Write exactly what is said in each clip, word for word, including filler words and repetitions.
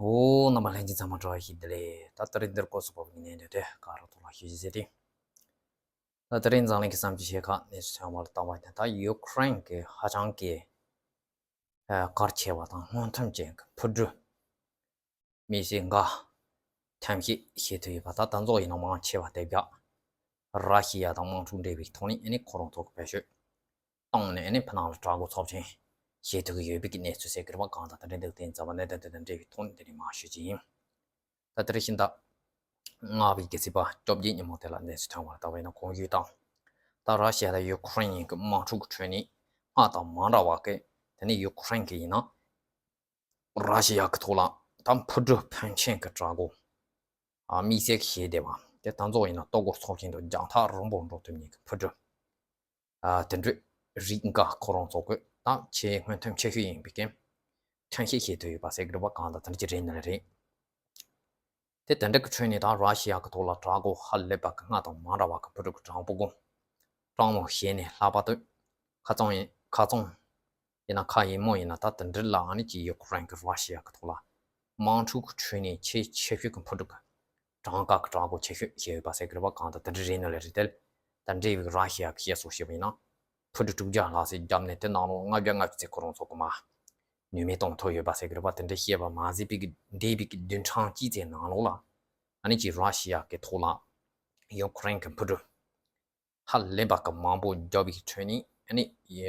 ཨོ། རྣམ་པ་ལྷན་རྒྱས་ཚང་མ་བཀྲ་ཤིས་བདེ་ལེགས། ད་དེ་རིང་འདིར་སྐོར་སུ་བབས་ཀྱི་གནས་སྟངས་དེ་ག་རུ་ཐོག་ལ་ཞུ་རྒྱུ་ཟེར་ཏེ། ད་དེ་རིང་འཛམ་གླིང་གི་བསམ་སྤྱོད་ཤེས་ཁག་གནས་ཚུལ་ཐོན་པར་བཏང་བ་དེ་ད་ཡུ་ཀེ་རེན་གྱི་ཧ་ཅང་གི་ཨ་གལ་ཆེ་བ་དང་སྔོན་ཐོན་ཅན་གྱི་འཕུར་གྲུ་མི་སེར་འགའ་ཐོན་སྐྱེད་བྱེད་ཐུབ་ཡོད་པ། ད་ད་ཚོ་ཡིན་ན་མང་ཆེ་བ་དེ་ག་ར་ཤི་ཡ་དང་དམག་འཁྲུག་འབྲེལ་བའི་ཐོག་ནས་ཨ་ནི་ཁོ་རང་ཚོ་གི་བེད་སྤྱོད་བཏང་ནས་ཨ་ནི་ཕ་ནང་ལ་དྲག་རྒོལ་ཚབས་ཆེན་བྱེད་ཐུབ་ཀྱི་ཡོད་པའི་གི་གནས་ཚུལ་ཟེར་གི་རེད་པ། གང་ལྟར་དེ་འདྲའི་འདུག་དེ་ཡིན་ཙང་ནད་དེ་དེ་དང་འབྲེལ་བའི་ཐོག་ནས་དེ་རིང་མར་ཞུ་རྒྱུ་ཡིན། ད་དེ་རིང་ཕྱི་ཟླ་ལྔ་པའི་གི་ཚེས་པ་བཅོ་བརྒྱད་ཉིན་མོ་དེ་ལ་གནས་ཚུལ་ཐོན་པར་ལྟ་བས་ན་གོང་ཞུས་དང་། ད་ར་ཤི་ཡ་དང་ཡུ་ཀེ་རེན་གཉིས་ཀྱི་དམག་འཁྲུག་གི་ཁྲོད་ནས་སྔར་དང་མ་འདྲ་བ་གི་དེ་ནས་ཡུ་ཀེ་རེན་གྱི་ཡིན་ན་ར་ཤི་ཡ་གི་ཐོག་ལ་ད་འཕུར་གྲུ་ཕོན་ཆེན་གྱི་དྲག་རྒོལ་ཨ་དམིགས་བསལ་གྱི་བྱས་བསྡད་པ་དེ་ད་ཚོ་ཡིན་ན་ལྟོ་གོས་ཚབས་ཆེན་དང་རྒྱང་ཐག་རིང་པོར་འགྲོ་ཐུབ་མཁན་གྱི་འཕུར་གྲུ་ཨ་དེ་འདྲའི་རིགས་འགའ་ཁོ་རང་ཚོ་གི་ད་ཆེས་སྔོན་ཐོན་ཆེ་ཤོས་ཡིན་པའི་རྐྱེན་ཐོན་སྐྱེད་བྱེད་ཐུབ་ཡོད་པ་ཟེར་གི་རེད་པ། གང་ལྟར་དེ་འདྲ་ཅིག་རེད་ནི་རེད། དེ་དེ་འདྲ་གི་ཁྲོད་ནས་ད་ར་ཤི་ཡ་གི་ཐོག་ལ་དྲག་རྒོལ་ཧ་ལས་པ་གི་སྔར་དང་མ་འདྲ་བ་གི་འཕུར་གྲུ་གི་གྲངས་པོ་དགོས། གྲངས་མང་བྱས་ནས་ལྷག་པར་དུ་ཁ་ཚང་ཡིན་ཁ་ཚང་ཡིན་ན་ཁ་ཡིན་མོ་ཡིན་ན་ད་དེ་འདྲ་ལ་ཨ་ནི་ཅིག་ཡུ་ཀེ་རེན་གི་ར་ཤི་ཡ་གི་ཐོག་ལ་དམག་འཁྲུག་གི་ཁྲོད་ནས་ཆེས་ཆེ་ཤོས་ཀྱི་འཕུར་གྲུ་གི་གྲངས་ཀ་གི་དྲག་རྒོལ་ཆེ་ཤོས་བྱས་ཡོད་པ་ཟེར་གི་རེད་པ། གང་ལྟར་དེ་འདྲ་རེད་ནི་ལས་རེད་དེ། ད་འབྲེལ་བའི་ར་ཤི་ཡ་གི་བཤད་སྲོལ་བཤད་པ་ཡིན་ན། འཕུར་གྲུ་དྲུག་བརྒྱ་ལྷག་ཙམ་བརྒྱབ་ནས་དེ་ནང་ལོགས་ལྔ་བརྒྱ་ལྔ་བཅུ་ཙམ་ཁོ་རང་ཚོ་གི་མར་ནུས་མེད་གཏོང་ཐུབ་ཡོད་པ་ཟེར་གི་རེད་པ། དེ་འདྲའི་བཤད་པ་མ་ཟད་པའི་གི་འདས་པའི་གི་བདུན་ཕྲག་གཅིག་ཙམ་ནང་ལོགས་ལ་ཨ་ནི་ཅིག་ར་ཤི་ཡ་གི་ཐོག་ལ་ཡུ་ཀེ་རེན་གི་འཕུར་གྲུ་ཧ་ལས་པ་གི་མང་པོ་བརྒྱབ་པའི་ཁྲོད་ནས་ཨ་ནི་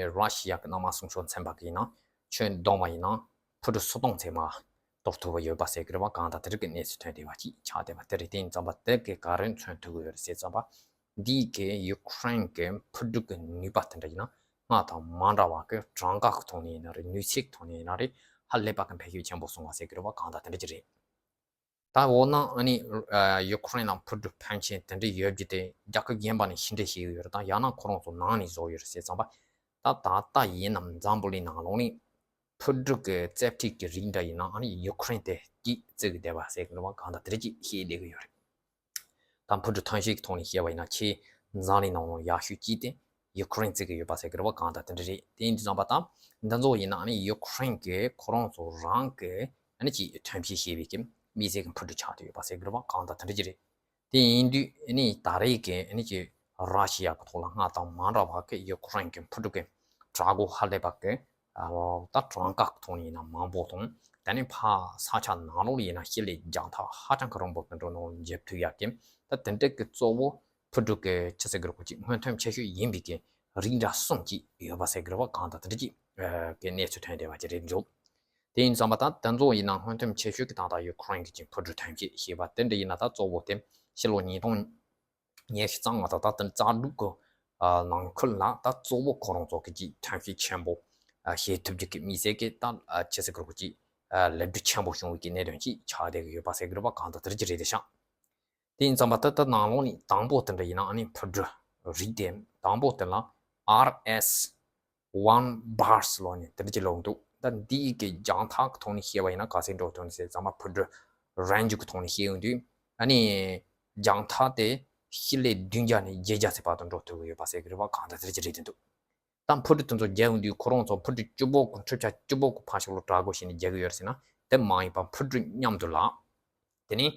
ར་ཤི་ཡ་གི་གནམ་དམག་སྲུང་སྐྱོང་ཚན་པ་གི་ཡིན་ན་ཁྱོན་བསྡོམས་པ་ཡིན་ན་འཕུར་གྲུ་སུམ་སྟོང་ཙམ་མར་གཏོར་ཐུབ་པ་ཡོད་པ་ཟེར་གི་རེད་པ། གང་ལྟར་དེ་རིགས་ཀྱི་གནས་ཚུལ་ཐོན་བསྡད་པ་ཅིག་ཆགས་བསྡད་པ་དེ་རེད། དེ་ཡིན་ཙམ་པ་དེ་གི་ག་རེ་མཚོན་ཐུབ་ཀྱི་ཡོད་རེད་ཟེར་ཙམ་པ། འདིའི་གི་ཡུ་ཀེ་རེན་གི་འཕུར་གྲུ་གི་ནུས་པ་དེ་འདྲ་ཡིན་ན་སྔར་དང་མ་འདྲ་བ་གི་གྲངས་ཀ་གི་ཐོག་ནས་ཡིན་ན་རེད། ནུས་ཚད་ཀྱི་ཐོག་ནས་ཡིན་ན་རེད། ཧ་ལས་པ་གི་འཕེལ་ཤུགས་ཆེན་པོ་སོང་བ་ཟེར་གི་རེད་པ། གང་ལྟར་དེ་འདྲ་ཅིག་རེད། ད་འོ་ན་ཨ་ནི་ཨ་ཡུ་ཀེ་རེན་ནང་འཕུར་གྲུ་ཕོན་ཆེན་དེ་འདྲ་ཡོད་རྒྱུ་དེ་རྒྱལ་ཁབ་གཞན་པ་ནས་ཕྱི་འགྲོ་བྱེད་ཀྱི་ཡོད་རེད་དང་ཡང་ན་ཁོ་རང་ཚོ་ནང་ནས་བཟོ་ཡོད་རེད་ཟེར་ཙམ་པ། ད་ད་ལྟ་ཡིན་ནམ་འཛམ་བུ་གླིང་ནང་ལོགས་ནས་འཕུར་གྲུ་གི་རྩེ་ཕྲུག་གི་རིགས་འདྲ་ཡིན་ན་ཨ་ནི་ཡུ་ཀེ་རེན་དེ་གཅིག་བརྩི་གི་བསྡད་པ་ཟེར་གི་རེད་པ། གང་ལྟར་དེ་འདྲ་ཅིག་བཤད་བསྡད་གི་ཡོད་རེད། ད་འཕུར་གྲུ་ཐོན་སྐྱེད་ཀྱི་ཐོག་ནས་བཤད་པ་ཡིན་ན་ཆེས་འཛམ་གླིང་ནང་ལ་ཡག་ཤོས་གཅིག་དེ་ཡུ་ཀེ་རེན་བརྩི་གི་ཡོད་པ་ཟེར་གི་རེད་པ། གང་ལྟར་དེ་འདྲ་རེད། དེ་ཡིན་དུས་ཙམ་པ་ད་འདི་ཚོ་ཡིན་ན་ཨ་ནི་ཡུ་ཀེ་རེན་གི་ཁོ་རང་ཚོ་རང་གི་ཨ་ནི་ཅིག་ཐོན་སྐྱེད་བྱས་པའི་གི་དམིགས་བསལ་གྱི་འཕུར་གྲུ་ཆགས་བསྡད་ཡོད་པ་ཟེར་གི་རེད་པ། གང་ལྟར་དེ་འདྲ་ཅིག་རེད། དེ་ཡིན་དུས་ཨ་ནི་ད་རེས་ཀྱི་ཨ་ནི་ཅིག་ར་ཤི་ཡ་གི་ཐོག་ལ་སྔར་དང་མ་འདྲ་བ་གི་ཡུ་ཀེ་རེན་གི་འཕུར་གྲུ་གི་དྲག་རྒོལ་ཧ་ལས་པ་གི་ཨ་ད་གྲངས་ཀ་གི་ཐོག་ནས་ཡིན་ན་མང་པོ་དང་། དེ་ནས་ཕར་ས་ཆ་ནང་ལོགས་ལ་ཡིན་ན་ཞི་ལི་རྒྱང་ཐག་ཧ་ཅང་གི་རིང་པོ་དེ་འདྲ་ནང་འཇབ་ཐུབ་ཡག་གི་ད་དེ་འདྲ་གི་གཙོ་བོ་འཕུར་གྲུ་གི་ཆི་ཟེར་གི་རེད་གོ་ཅིག་སྔོན་ཐོན་ཆེ་ཤོས་ཡིན་པའི་གི་རིགས་འདྲ་གསུམ་ཅིག་ཡོད་པ་ཟེར་གི་རེད་པ། གང་ལྟར་དེ་འདྲ་ཅིག་གི་གནས་ཚུལ་ཐོན་བསྡད་པ་ཅིག་རེད་འདུག་དེ་ཡིན་ཙམ་པ་ད་དེ་ཚོ་ཡིན་ན་སྔོན་ཐོན་ཆེ་ཤོས་ཀྱི་ད་ལྟ་ཡུ་ཀེ་རེན་གི་ཅིག་འཕུར་གྲུ་ཐོན་སྐྱེད་བྱས་པ་དེ་འདྲ་ཡིན་ན་ད་གཙོ་བོ་དེ་ཕྱི་ལོ་ཉིས་སྟོང་ཉི་ཤུ་རྩ་ལྔ་དང་ད་ལྟ་རྩ་དྲུག་གི་ནང་ཁུལ་ལ་ད་གཙོ་བོ་ཁོ་རང་ཚོ་གི་ཅིག་ཐོན་སྐྱེད་ཆེན་པོ་བྱེད་ཐུབ་རྒྱུ་གི་དམིགས་བསལ་གྱི་ད་ཆི་ཟེར་གི་རེད་གོ་ཅིག་ལེགས་འགྲུབ་ཆེན་པོ་བྱུང་བའི་གི་གནད་དོན་ཅིག་ཆགས་བསྡད་གི་ཡོད་པ་ཟེར་གི་རེད་པ། གང་ལྟར་དེ་འདྲ་ཅིག་རེད་དེ་ཤག་དེ་ཡིན་ཙམ་པ་ད་ལྟ་ནང་ལོགས་ནས་དང་པོ་དེ་འདྲ་ཡིན་ན་ཨ་ནི་འཕུར་གྲུ་རིགས་དེ་དང་པོ་དེ་ལ་ཨར་ཨེས་ཝན་བར་སི་ལབ་ནས་དེ་འདྲ་ཅིག་ལབ་འདུག་ད་འདིའི་གི་རྒྱང་ཐག་གི་ཐོག་ནས་བཤད་པ་ཡིན་ན་ག་ཚད་འགྲོ་ཐུབ་ནི་ཟེར་ཙམ་པ་འཕུར་གྲུ་རེན་ཇི་གི་ཐོག་ནས་བཤད་ཡོང་དུས་ཨ་ནི་རྒྱང་ཐག་དེ་ཞི་ལི་བདུན་བརྒྱ་ནས་བརྒྱད་བརྒྱ་ཚད་བར་དུ་འགྲོ་ཐུབ་ཀྱི་ཡོད་པ་ཟེར་གི་རེད་པ། གང་ལྟར་དེ་འདྲ་ཅིག་རེད་དེ་འདུག་ད་འཕུར་གྲུ་དེ་ཚོ་རྒྱག་ཡོང་དུས་ཁོ་རང་ཚོ་འཕུར་གྲུ་གཅིག་པོ་གི་འཕྲུལ་ཆས་གཅིག་པོ་གི་ཕར་ཕྱོགས་ལ་དྲག་རྒོལ་བྱས་ནས་རྒྱག་གི་ཡོད་རེད་ཟེར་ན་དེ་མ་ཡིན་པར་འཕུར་གྲུ་མཉམ་དུ་ལ། དེ་ནས་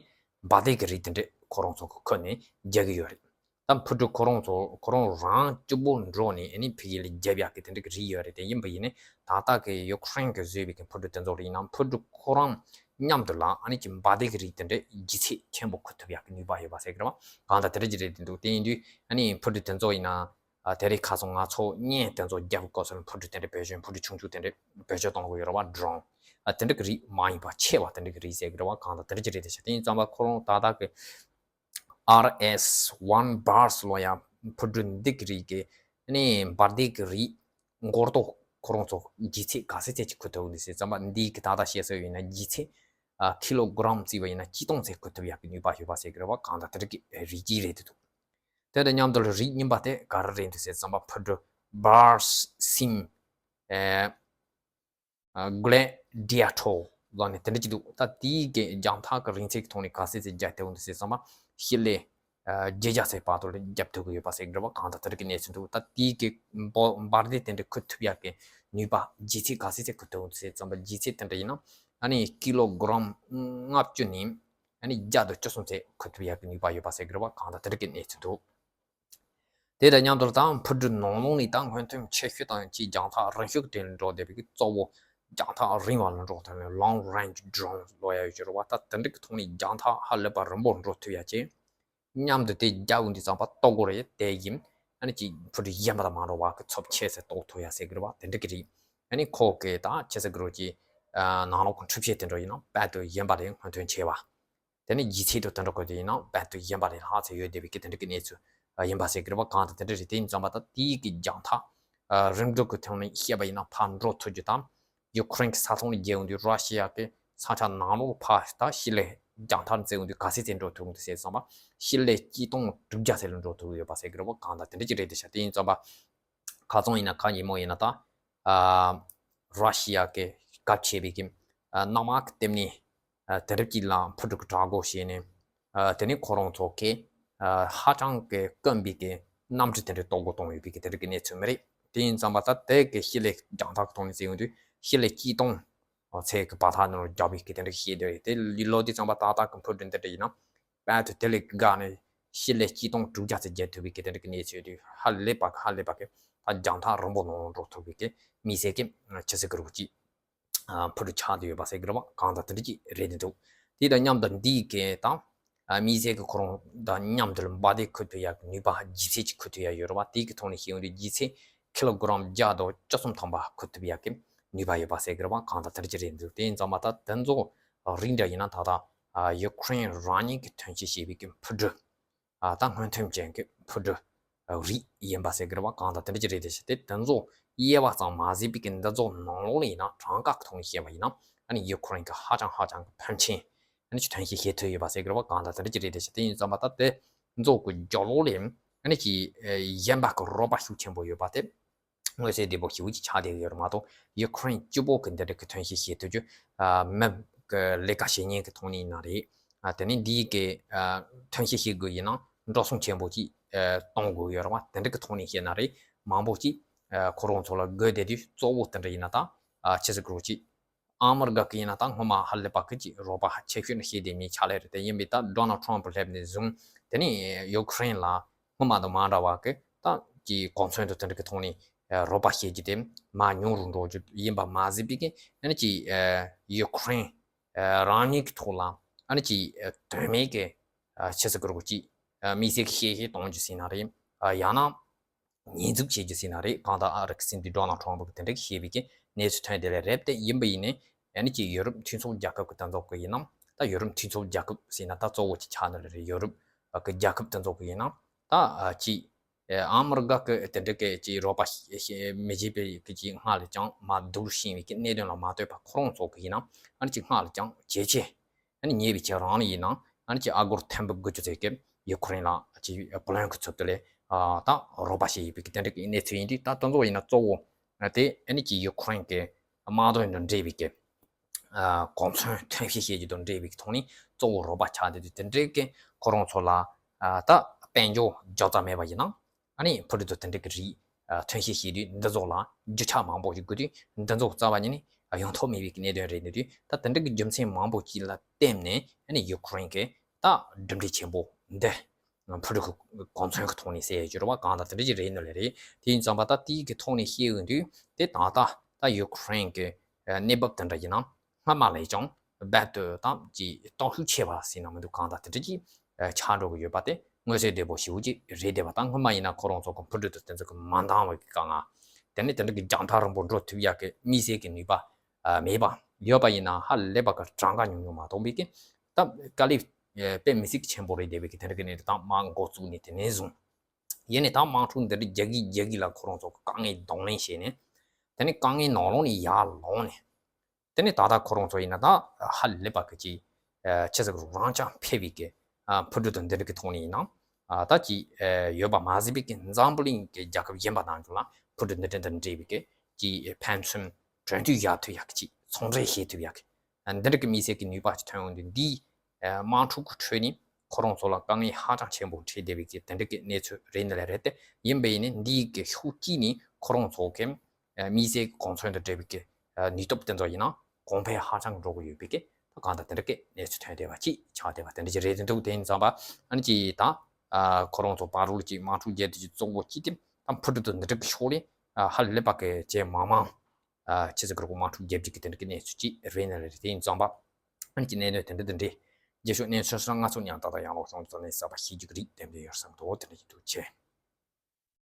འབར་མདེལ་གྱི་རིགས་དེ་འདྲས་ཁོ་རང་ཚོ་གི་ཁུར་ནས་རྒྱག་གི་ཡོད་རེད། ད་འཕུར་གྲུ་ཁོ་རང་ཚོ་ཁོ་རང་རང་གཅིག་པོ་འགྲོ་ནས་ཨ་ནི་ཕ་གི་ལ་རྒྱབ་ཡག་གི་དེ་འདྲས་ཀྱི་རིགས་ཡོད་རེད། དེ་ཡིན་པ་ཡིན་ནའི་ད་ལྟ་གི་ཡུ་ཀེ་རེན་གྱིས་བཟོས་པའི་གི་འཕུར་གྲུ་དེ་ཚོ་རིགས་ཡིན་ན་འཕུར་གྲུ་ཁོ་རང་མཉམ་དུ་ལ་ཨ་ནི་ཀྱི་འབར་མདེལ་གྱི་རིགས་དེ་འདྲས་ལྗིད་ཚད་ཆེན་པོ་ཁུར་ཐུབ་ཡག་གི་ནུས་པ་ཡོད་པ་ཟེར་གི་རེད་བ། གང་ལྟར་དེ་འདྲས་ཀྱི་རེད་དེ་འདུག་དེ་ཡིན་དུས་ཨ་ནི་འཕུར་གྲུ་དེ་ཚོ་ཡིན་ན། ཨ་དེ་རིང་ཁ་སང་ང་ཚོ་བརྙན་དེ་ཚོ་རྒྱབ་སྐབས་སུ་འཕུར་གྲུ་དེ་འདྲས་བེད་སྤྱོད་འཕུར་གྲུ་ཆུང་ཆུང་དེ་འདྲས་བེད་སྤྱོད་གཏོང་གི་ཡོད་རེད་བ། ཌོ་རོན། ཨ་དེ་འདྲས་ཀྱི་རིགས་མ་ཡིན་པ་ཆེ་བ་དེ་འདྲས་ཀྱི་རིགས་ཟེར་གི་རེད་བ། གང་ལྟར་དེ་འདྲས་ཀྱི་རིགས་དེ་ཤ་དེ་ཡིན་ཙམ་པ་ཁོ་རང་ད་ལྟ་གི་ཨར་ཨེས་ཝན་བར་སི་ལབ་ཡག་འཕུར་གྲུ་འདི་གི་རིགས་ཀྱི་ཨ་ནི་འབར་མདེལ་གྱི་རིགས་མགོ་ཏོ་ཁོ་རང་ཚོ་ལྗིད་ཚད་ག་ཚད་ཚད་ཅིག་ཁུར་ཐུབ་འདུག་ཟེར་ཙམ་པ་འདི་གི་ད་ལྟ་བཤད་སྲོལ་ཡིན་ན་ལྗིད་ཚད་ཨ་ཀི་ལོ་གྲམ་བརྩིས་པ་ཡིན་ན་ཆིག་སྟོང་ཙམ་ཁུར་ཐུབ་ཡག་གི་ནུས་པ་ཡོད་པ་ཟེར་གི་རེད་བ། གང་ལྟར་དེ་འདྲས་ཀྱི་རིགས་གཅིག་རེད་འདུག་དེ་དང་མཉམ་དུ་རིགས་གཉིས་པ་དེ་ག་རེ་རེད་འདུག་ཟེར་ཙམ་པ་འཕུར་གྲུ་བར་སིམ། ཨེ། གླེ་ཌི་ཡ་ཊོ་ལབ་ནས་དེ་འདྲ་ཅིག་འདུག་ད་དེའི་གི་རྒྱང་ཐག་གི་རིང་ཚད་ཀྱི་ཐོག་ནས་ག་ཚད་ཚད་རྒྱག་བསྡད་ཡོད་འདུག་ཟེར་ཙམ་པ་ཞི་ལི་བརྒྱད་བརྒྱ་ཚད་བར་དུ་རྒྱབ་ཐུབ་ཀྱི་ཡོད་པ་ཟེར་གི་རེད་བ། གང་ལྟར་དེ་འདྲ་གི་གནས་ཚུལ་འདུག་ད་དེའི་གི་འབོ་འབར་མདེལ་དེ་འདྲ་ཁུར་ཐུབ་ཡག་གི་ནུས་པ་ལྗིད་ཚད་ག་ཚད་ཚད་ཁུར་ཐུབ་འདུག་ཟེར་ཙམ་པ་ལྗིད་ཚད་དེ་འདྲ་ཡིན་ན་ ཨ་ནི་ཀི་ལོ་གྲམ་ལྔ་བཅུ་ནས་ཨ་ནི་བརྒྱ་དང་བཅུ་གསུམ་ཚད་འཁུར་ཐུབ་ཡག་གི་ནུས་པ་ཡོད་པ་ཟེར་གི་རེད་བ། གང་ལྟར་དེ་འདྲ་གི་གནས་ཚུལ་འདུག་དེ་དང་མཉམ་དུ་ད་འཕུར་གྲུ་ནང་ལོགས་ནས་ད་སྔོན་ཐོན་ཆེ་ཤོས་དང་ཅིག་རྒྱང་ཐག་རིང་ཤོས་ཀྱི་དོན་ལ་འགྲོ་བསྡད་པའི་གཙོ་བོ་རྒྱང་ཐག་རིང་བ་ལ་འགྲོ་ཐུབ་ནས་long range drone ལབ་ཡག་ཡོད་ཀྱི་རེད་བ། ད་དེ་འདྲ་གི་ཐོག་ནས་རྒྱང་ཐག་ཧ་ལས་པ་རིང་པོ་འགྲོ་ཐུབ་ཡག་ཅིག་མཉམ་དུ་དེ་རྒྱག་འོང་དུས་ཙམ་པ་ལྟོ་གོ་རེད་དེ་ཡིན། ཨ་ནི་ཅིག་འཕུར་གྲུ་གཞན་པ་དང་མ་འདྲ་བ་གི་ཚབས་ཆེ་ཟེར་རྟོགས་ཐུབ་ཡག་ཟེར་གི་རེད་བ། དེ་འདྲ་གི་རེད། ཨ་ནི་ཁོ་གི་ད་ཆེ་ཟེར་གི་རེད་ཅིག་ནང་ལོགས་ཀྱི་འཕྲུལ་ཆས་དེ་འདྲ་ཡིན་ན་དཔལ་དུ་ཡིན་པ་ལས་སྔོན་ཐོན་ཆེ་བ། དེ་ནི་ལྗིད་ཚད་དང་དེ་འདྲ་གོ་དེ་ཡིན་ན་དཔལ་དུ་ཡིན་པ་ལས་ལྷག་ཚད་ཡོད་བསྡད་པའི་གི་དེ་འདྲ་གི་གནས་ཚུལ་ཡིན་པ་ཟེར་གི་རེད་བ། གང་ལྟར་དེ་འདྲ་རེད། དེ་ཡིན་ཙམ་པ་ད་དེའི་གི་རྒྱང་ཐག་རིམ་གྲོ་གི་ཐོག་ནས་བཤད་པ་ཡིན་ན་ཕར་འགྲོ་ཐུབ་རྒྱུ་དང་། ཡུ་ཁུ་རེན་གྱི་ས་ཐོག་ནས་རྒྱལ་ཡོང་དུས་ར་ཤི་ཡ་གི་ས་ཆ་ནང་ལོགས་ཕར་ད་ཤི་ལེ་རྒྱང་ཐག་འཛེགས་ཡོང་དུས་ག་ཚད་ཙམ་འགྲོ་ཐུབ་འདུག་ཟེར་ཙམ་པ་ཤི་ལེ་གཅིག་སྟོང་དྲུག་བརྒྱ་ཚད་ལ་འགྲོ་ཐུབ་ཡོད་པ་ཟེར་གི་རེད་བ། གང་ལྟར་དེ་འདྲ་ཅིག་རེད་དེ་ཤ། དེ་ཡིན་ཙམ་པ་ཁ་ཚང་ཡིན་ན་ཁ་ཉིན་མོ་ཡིན་ན་ད་ཨ་ར་ཤི་ཡ་གི་སྐབས་ཆེ་བའི་གི་ཨ་གནམ་འོག་གི་ལྟེ་གནས་ཨ་དེ་འདྲ་ཅིག་ལ་འཕུར་གྲུ་གི་གྲགས་འགོ་བྱས་ནས་ཨ་དེ་ནས་ཁོ་རང་ཚོ་གི་ཨ་ཧ་ཅང་གི་དཀོན་པའི་གི་གནམ་གྲུ་དེ་འདྲ་གཏོང་དགོས་གཏོང་ཡོད་པའི་གི་དེ་འདྲ་གི་གནས་ཚུལ་མི་རེད། དེ་ཡིན་ཙམ་པ་ད་དེ་གི་ཤི་ལེ་རྒྱང་ཐག་གི་ཐོག་ནས་བརྩིས་ཡོང་དུས་ཤི་ལེ་གཅིག་སྟོང་ཚད་ཀྱི་བར་ཐག་ནང་རྒྱག་པའི་གི་དེ་འདྲ་ཤེས་བསྡད་རེད། དེ་ལོ་དེ་ཙམ་པ་ཏག་ཏག་གི་འཕུར་གྲུ་འདི་འདྲ་ཡིན་ན་དཔལ་དུ་དེ་ལས་དགའ་ནས་ཤི་ལེ་གཅིག་སྟོང་དྲུག་བརྒྱ་ཙམ་རྒྱལ་ཐུབ་པའི་གི་དེ་འདྲ་གི་གནས་ཚུལ་དུས་ཧ་ལས་པ་གི་ཧ་ལས་པ་གི་ད་རྒྱང་ཐག་རིང་པོ་ནང་འགྲོ་ཐུབ་པའི་གི་མི་སེར་གི་ཆི་ཟེར་གི་རུ་གཅིག་འཕུར་གྲུ་ཆགས་བསྡད་ཡོད་པ་ཟེར་གི་རེད་བ། གང་ལྟར་དེ་འདྲ་ཅིག་རེད་འདུག་དེ་དང་མཉམ་དུ་འདིའི་གི་ད་མི་སེར་གི་ཁོ་རང་དང་མཉམ་དུ་འབར་མདེལ་འཁུར་ཐུབ་ཡག་གི་ནུས་པ་ལྗིད་ཚད་ཅིག་འཁུར་ཐུབ་ཡག་ཡོད་རེད་བ། དེའི་གི་ཐོག་ནས་ཤེས་ཡོང་དུས་ལྗིད་ཚད་ཀི་ལོ་གྲམ་བརྒྱ་དང་བཅུ་གསུམ་ཐམ་པ་འཁུར་ཐུབ་ཡག་གི་ནུས་པ་ཡོད་པ་ཟེར་གི་རེད་བ། གང་ལྟར་དེ་འདྲ་ཅིག་རེད་འདུག་དེ་ཡིན་ཙང་མ་ད་དེ་ཚོ་རིགས་འདྲ་ཡིན་ན་ད་ལྟ་ཡུ་ཁུ་རེན་རང་ཉིད་ཀྱི་ཐོན་སྐྱེད་བྱས་པའི་གི་འཕུར་གྲུ་ད་སྔོན་ཐོན་ཅན་གྱི་འཕུར་གྲུ་རིགས་ཡིན་པ་ཟེར་གི་རེད་བ། གང་ལྟར་དེ་འདྲ་ཅིག་རེད་དེ་ཤ། དེ་དེ་ཚོ་དབྱེ་བ་ཙམ་མ་གཟིགས་པའི་གི་འདི་ཚོ་ནང་ལོགས་ལ་ཡིན་ན་གྲངས་ཀ་གི་ཐོག་ནས་བཤད་པ་ཡིན་ན་ཨ་ནི་ཡུ་ཁུ་རེན་གྱི་ཧ་ཅང་ཧ་ཅང་གི་ཕོན་ཆེན་ཨ་ནི་ཅིག་ཐོན་སྐྱེད་བྱེད་ཐུབ་ཡོད་པ་ཟེར་གི་རེད་བ། གང་ལྟར་དེ་འདྲ་ཅིག་རེད་དེ་ཤ། དེ་ཡིན་ཙང་མ་ད་དེ་ཚོ་གི་རྒྱབ་ལོགས་ལ་ཨ་ནི་ཅིག་གཞན་པ་གི་རོགས་པ་ཤུགས་ཆེན་པོ་ཡོད་པ་དེ། མངོན་གསལ་དོད་པོ་ཞེ་པོ་ཅིག་ཆགས་བསྡད་ཡོད་རེད་མ་གཏོགས། ཡུ་ཁུ་རེན་གཅིག་པོ་གི་འདི་འདྲ་གི་ཐོན་སྐྱེད་བྱེད་ཐུབ་རྒྱུ་ཨ་མི་གི་ལས་ཀ་བྱེད་མཁན་གི་ཐོག་ནས་ཡིན་ན་རེད། ཨ་དེ་ནས་འདིའི་གི་ཨ་ཐོན་སྐྱེད་བྱེད་དགོས་ཡིན་ན་འགྲོ་སོང་ཆེན་པོ་ཅིག་ཨ་གཏོང་དགོས་ཡོད་རེད་བ། དེ་འདྲ་གི་ཐོག་ནས་བཤད་ན་རེད། མང་པོ་ཅིག་ཨ་ཁོ་རང་ཚོ་ལ་དགོས་བསྡད་དུས་གཙོ་བོ་དེ་འདྲ་ཡིན་ན་ད་ཨ་ཆི་ཟེར་དགོས་ཅིག་ཨ་མི་རི་ཀ་གི་ཡིན་ན་ད་སྔོན་མ་ཧ་ལས་པ་གི་ཅིག་རོགས་པ་ཆེ་ཤོས་ནི་བྱས་བསྡད་མིའི་ཕྱག་ལས་རེད། དེ་ཡིན་པས་ད་ཌོ་ནལ་ཊམ་ཕུ་སླེབས་ནས་བཟུང་དེ་ནས་ཡུ་ཁུ་རེན་ལ་སྔོན་མ་དང་མ་འདྲ་བ་གི་ད་ཀྱི་གོ་མཚོན་དང་དེ་འདྲ་གི་ཐོག་ནས་རོགས་པ་བྱེད་རྒྱུ་དེ་མར་ཉུང་རུ་འགྲོ་རྒྱུ་ཡིན་པ་མ་ཟད་པའི་གི་ཨ་ནི་ཅིག་ཡུ་ཁུ་རེན་རང་ཉིད་ཀྱི་ཐོག་ལ་ཨ་ནི་ཅིག་དོན་མེད་ཀྱི་ཆི་ཟེར་དགོས་རེད་ཅིག་མི་སེར་གྱི་ཤེས་ཤེས་གཏོང་རྒྱུ་ཟེར་ན་རེད། ཡང་ན། ཉེས་འཛུགས་བྱེད་རྒྱུ་ཟེར་ན་རེད། གང་ལྟར་ཨ་རི་གི་སྲིད་འཛིན་ཌོ་ནལ་ཊམ་ཕུ་གིས་དེ་འདྲ་ཞིག་བཤད་པའི་གི་གནས་ཚུལ་ཐོན་དེ་ལས་རེད་དེ། ཡིན་པ་ཡིན་ནའི་ཨ་ནི་ཅིག་ཡུ་རོབ་མཐུན་ཚོགས་རྒྱལ་ཁབ་ཀྱི་དེ་ཚོ་གི་ཡིན་ན་ད་ཡུ་རོབ་མཐུན་ཚོགས་རྒྱལ་ཁབ་ཟེར་ན་ད་གཙོ་བོ་ཅིག་ཆགས་ནི་རེད། ཡུ་རོབ་གི་རྒྱལ་ཁབ་དེ་ཚོ་གི་ཡིན་ན་ད་ཅིག་ཨ་མི་རི་ཀ་གི་དེ་འདྲ་གི་ཅིག་རོགས་པ་མི་བྱེད་པའི་གི་ཅིག་སྔར་ལས་ཀྱང་མར་སྡུག་རུ་ཕྱིན་པའི་གི་གནད་དོན་ལ་མ་ལྟོས་པར་ཁོ་རང་ཚོ་གི་ཡིན་ན་ཨ་ནི་ཅིག་སྔར་ལས་ཀྱང་ཇེ་ཆེ། ཨ་ནི་ཉེ་བའི་ཆར་རང་ལ་ཡིན་ན་ཨ་ནི་ཅིག་ཨ་སྒོར་ཐེར་འབུམ་དགུ་བཅུ་ཙམ་གྱི་ཡུ་ཁུ་རེན་ལ་ཅིག་པོ་ལན་གྱི་ཚུལ་དུ་ལས་ཨ་ད་རོགས་པ་བྱེད་ཡོད་པའི་གི་དེ་འདྲ་གི་གནས་ཚུལ་ཡིན་དུས། ད་དེ་ཚོ་ཡིན་ན་གཙོ་བོ་དེ་ཨ་ནི་ཅིག་ཡུ་ཁུ་རེན་གྱི་དམག་དོན་དང་འབྲེལ་བའི་གི་ཨ་གོ་མཚོན་ཐོན་སྐྱེད་བྱེད་རྒྱུ་དང་འབྲེལ་བའི་གི་ཐོག་ནས་གཙོ་བོ་རོགས་པ་ཆགས་བསྡད་དུས། དེ་འདྲའི་གི་ཁོ་རང་ཚོ་ལ་ཨ་ད་དཔལ་འབྱོར་རྒྱག་རྩ་མེད་པ་ཡིན་ན། ཨ་ནི་འཕུར་གྲུ་དང་དེ་འདྲ་གི་རིགས་ཨ་ཐོན་སྐྱེད་བྱེད་དུས་འདི་ཚོ་ལ་རྒྱུ་ཆ་མང་པོ་ཞིག་དགོས་དུས། འདི་ཚོ་རྩ་བ་ཉིད་ནས་ཡོང་ཐབས་མེད་པའི་གནད་དོན་རེད། འདི་དུས་ད་དེ་འདྲ་གི་རྒྱུ་མཚན་མང་པོ་ཅིག་ལ་བརྟེན་ནས་ཨ་ནི་ཡུ་ཁུ་རེན་གྱི་ད་གྲུབ་འབྲས་ཆེན་པོ་འདི་འཕུར་གྲུ་གི་གོ་མཚོན་གྱི་ཐོག་ནས་ཟེར་ཡ་ཡོད་རེད་བ། གང་ལྟར་དེ་འདྲ་ཅིག་རེད་ནི་ལས་རེད། དེ་ཡིན་ཙང་མ་ད་དེའི་གི་ཐོག་ནས་བཤད་ཡོང་དུས་དེ་ད་ལྟ་ད་ཡུ་ཁུ་རེན་གྱི་གནས་བབ་དེ་འདྲ་ཡིན་ན་སྔ་མ་ལས་ཀྱང་རྦད་དེ་ད་ཅིག་སྟོབས་ཤུགས་ཆེ་བ་ཟེར་ན་མི་འདུག་གང་ལྟར་དེ་འདྲ་ཅིག་ཆགས་འགྲོ་གི་ཡོད་པ་དེ་མངོན་གསལ་དོད་པོ་ཞེ་པོ་ཅིག་རེད་བསྡད་པ། ད་སྔོན་མ་ཡིན་ན་ཁོ་རང་ཚོ་གི་འཕུར་གྲུ་དང་དེ་ཚོ་གི་མ་འདང་བའི་གི་དཀའ་ངལ། དེ་ནས་དེ་འདྲ་གི་རྒྱང་ཐག་རིང་པོ་འགྲོ་ཐུབ་ཡག་གི་དམིགས་བསལ་གྱི་ནུས་པ་མེད་པ། ཡོད་པ་ཡིན་ན་ཧ་ལས་པ་གི་གྲངས་ཀ་ཉུང་ཉུང་མ་གཏོགས་པའི་གི་ད་དཀའ་ལས་དཔེ་མི་སྲིད་ཆེན་པོ་རེད་བསྡད་པའི་གི་དེ་འདྲ་གི་གནས་ད་མར་འགོ་བཙུགས་ནས་དེ་ནས་བཟུང་ཡིན་ནས་ད་དམག་འཁྲུག་འདི་འདྲ་རྒྱག་གི་རྒྱག་གི་ལ་ཁོ་རང་ཚོ་གི་དཀའ་ངལ་གདོང་ལེན་བྱས་ནས། དེ་ནས་དཀའ་ངལ་ནང་ལོགས་ནས་ཡར་ལངས་ནས། དེ་ནས་ད་ལྟ་ཁོ་རང་ཚོ་ཡིན་ན་ད་ཧ་ལས་པ་གི་ཅིག་ཆི་ཟེར་རང་ཅག་ཕེབས་པའི་གི་འཕུར་གྲུ་དང་འདི་འདྲ་གི་ཐོག་ནས་ཡིན་ན་ད་ཅིག་ཡོད་པ་མ་ཟད་པའི་གི་འཛམ་བུ་གླིང་གི་རྒྱལ་ཁབ་གཞན་པ་དང་ཚོ་ལ་འཕུར་གྲུ་འདི་འདྲ་དང་འབྲེལ་བའི་གི་ཅིག་ཕན་ཚུན་གྲོས་བསྡུར་བྱ་ཐུབ་ཡག་གི་ཅིག་ཚོང་འབྲེལ་བྱེད་ཐུབ་ཡག་གི་འདི་འདྲ་གི་དམིགས་བསལ་གྱི་ནུས་པ་ཅིག་ཐོན་ཡོང་དུས། འདིའི་དམག་འཁྲུག་གི་ཁྲོད་ནས་ཁོ་རང་ཚོ་ལ་དཀའ་ངལ་ཧ་ཅང་ཆེན་པོ་འཕྲད་བསྡད་པའི་གི་དེ་འདྲ་གི་གནས་ཚུལ་རེད་འདི་ལས་རེད་དེ། ཡིན་པ་ཡིན་ནའི་འདིའི་གི་ཤུགས་ཀྱིས་ནི་ཁོ་རང་ཚོ་གི་དམིགས་བསལ་གྱི་གོ་མཚོན་དང་འབྲེལ་བའི་གི་ནུས་སྟོབས་དེ་ཚོ་ཡིན་ན་ གོང་འཕེལ་ཧ་ཅང་འགྲོ་གི་ཡོད་པའི་གི་ད་གང་ལྟར་དེ་འདྲ་གི་གནས་ཚུལ་ཐོན་བསྡད་པ་ཅིག་ཆགས་བསྡད་པ་དེ་འདྲ་ཅིག་རེད། དེ་འདུག་དེ་ཡིན་ཙང་པ་ཨ་ནི་ཅིག་ད་ཨ་ཁོ་རང་ཚོ་བར་རུ་ཅིག་དམག་འཁྲུག་རྒྱག་དུས་ཅིག་བཙོག་པོ་ཅིག་དེ་ད་ཕུ་དུ་དུ་འདི་འདྲ་གི་ཕྱོགས་ལས་ཨ་ཧ་ལས་པ་གི་ཅེ་མང་མང་ཨ་ཆི་ཟིག་གི་རུ་དམག་འཁྲུག་རྒྱག་རྒྱུ་གི་དེ་འདྲ་གི་གནས་ཚུལ་ཅིག་རེད་ན་རེད། དེ་ཡིན་ཙང་པ་ཨ་ནི་ཅིག་གནད་དོན་དེ་འདྲ་དེ་འདྲ་རྗེས་ཕྱོགས་གནས་ཚུལ་སོགས་ང་ཚོ་ཉམ་ཐག་དང་ཡང་ལོག་སོང་ཙང་ནས་གསར་པ་ཤེས་རྒྱུ་གི་རིགས་དེ་འདྲ་ཡོད་བསམ་འདུག་དེ་འདྲ་ཡིན་འདུག་ཆེ།